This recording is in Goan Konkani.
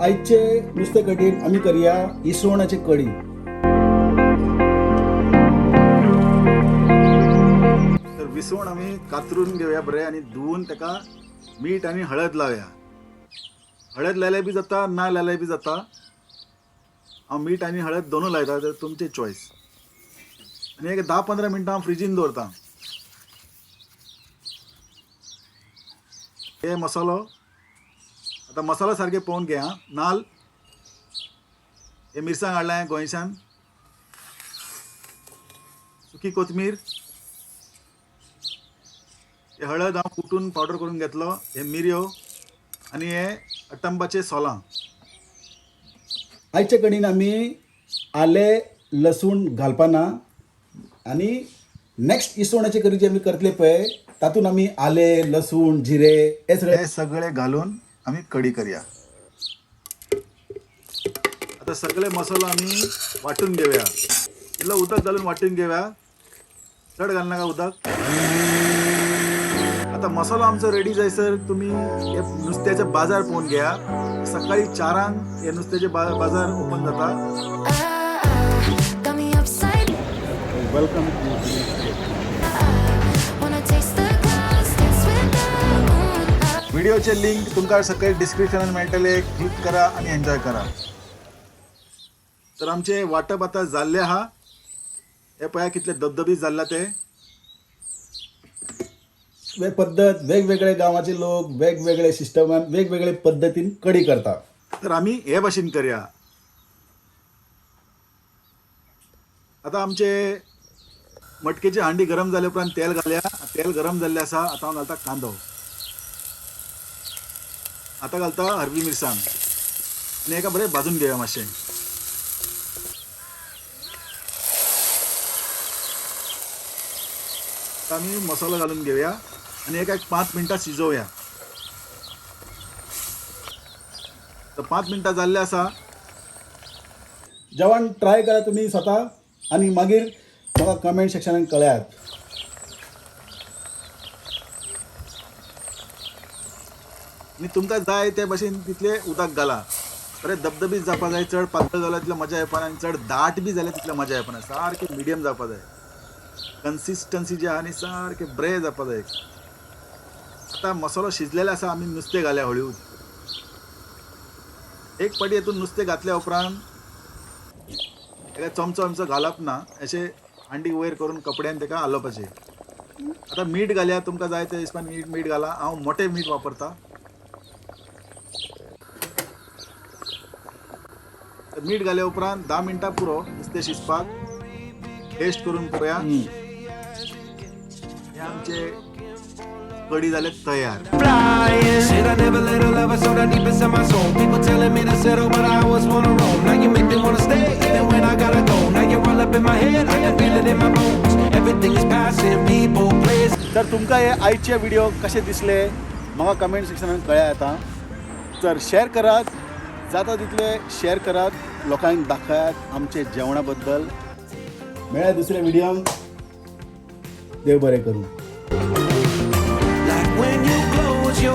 आयचे नुस्तें कडयेन आमी करया इसवणाची कडी. तर विसवण आमी कातरून घेवया बरें आनी धुवून ताका मीठ आनी हळद लावया. हळद लायल्यार बी जाता, ना लायल्यार बी जाता. हांव मीठ आनी हळद दोनूय लायता, तर तुमचे चॉयस. आनी एक 10-15 मिनटां हांव फ्रिजीन दवरता. हे मसालो आतां मसालो सारके पळोवन घे. आं, नाल हे मिरसांग हाडला हांवें गोंयच्यान, सुकी कोथमीर, हे हळद हांव कुटून पावडर करून घेतलो, हे मिरयो आनी हे अटंबाचे सोलां. आयचे कडीन आमी आलें लसूण घालपाना आनी नेक्स्ट इसवणाची कडी जी आमी करतले पळय तातूंत आमी आलें लसूण जिरे हे सगळे हे सगळे घालून आमी कडी करया. आता सगळे मसालो आमी वांटून घेवया. इल्लो उदक घालून वांटून घेवया, चड घालनाका उदक. आता मसालो आमचो रेडी जायसर तुमी हे नुस्त्याचे बाजार पळोवन घेया. सकाळी 4 हे नुस्त्याचे बाजार ओपन जाता. Got me upside. Welcome. Wanna taste the clouds, dance with the moon. व्हिडिओचे लिंक तुमकां सकयल डिस्क्रिप्शनान मेळटले, क्लिक करा आनी एन्जॉय करा. तर आमचे वांटप आतां जाल्लें आहा. हे पळया कितले धबधबीत जाल्ला ते. पद्दत वेगवेगळे गांवाचे लोक वेगवेगळे सिस्टमान वेगवेगळे पद्दतीन कडी करता. तर आमी हे भाशेन करया. आतां आमचे मटकेची हांडी गरम जाले उपरांत तेल घालया. तेल गरम जाल्लें आसा. आतां हांव घालता कांदो, आतां घालता हरवी मिरसांग आनी हेका बरें भाजून घेवया मातशें. आतां आमी मसालो घालून घेवया आनी हेका एक 5 मिनटां शिजोवया. तर 5 मिनटां जाल्लें आसा. जेवण ट्राय करा तुमी स्वता आनी मागीर म्हाका कमेंट सेक्शनान कळयात. आनी तुमकां जाय ते भाशेन तितलें उदक घाला. बरें धबधबीत जावपा जाय, चड पातळ जाल्यार तितलें मजा येवपा ना आनी चड दाट बी जाल्यार तितलें मजा येवपा ना. सारकें मिडियम जावपा जाय, कन्सिस्टन्सी जी आहा न्ही सारकें बरें जावपा जाय. आतां मसालो शिजलेलो आसा, आमी नुस्तें घालया हळू. एक पाटी हितून नुस्तें घातल्या उपरांत तेका चमचो आमचो घालप ना, अशें हांडी वयर करून कपड्यान तेका हालोवपाचें. आतां मीठ घालया, तुमकां जाय ते हिसपान मीठ घाला. हांव मोटें मीठ वापरता. मीठ घाल्या उपरांत 10 मिनटां पुरो नुस्तें शिजपाक. टेस्ट करून पळोवया. हे आमचे कडी जाले तयार. Said I never let a lover so that deep inside my soul. People telling me to settle, but I always wanna roam. Now you make me wanna stay, even when I gotta go. Now you're all up in my head, I can feel it in my bones. Everything is passing, people, places. तर तुमकां हे आयचे व्हिडिओ कशे दिसले म्हाका कमेंट सेक्शनान कळया. आतां तर शेअर करात, जाता तितले शेअर करात, लोकांक दाखयात आमचे जेवणा बद्दल. मेळ्या दुसऱ्या व्हिडिओंक. देव बरें करूं. Like when you close your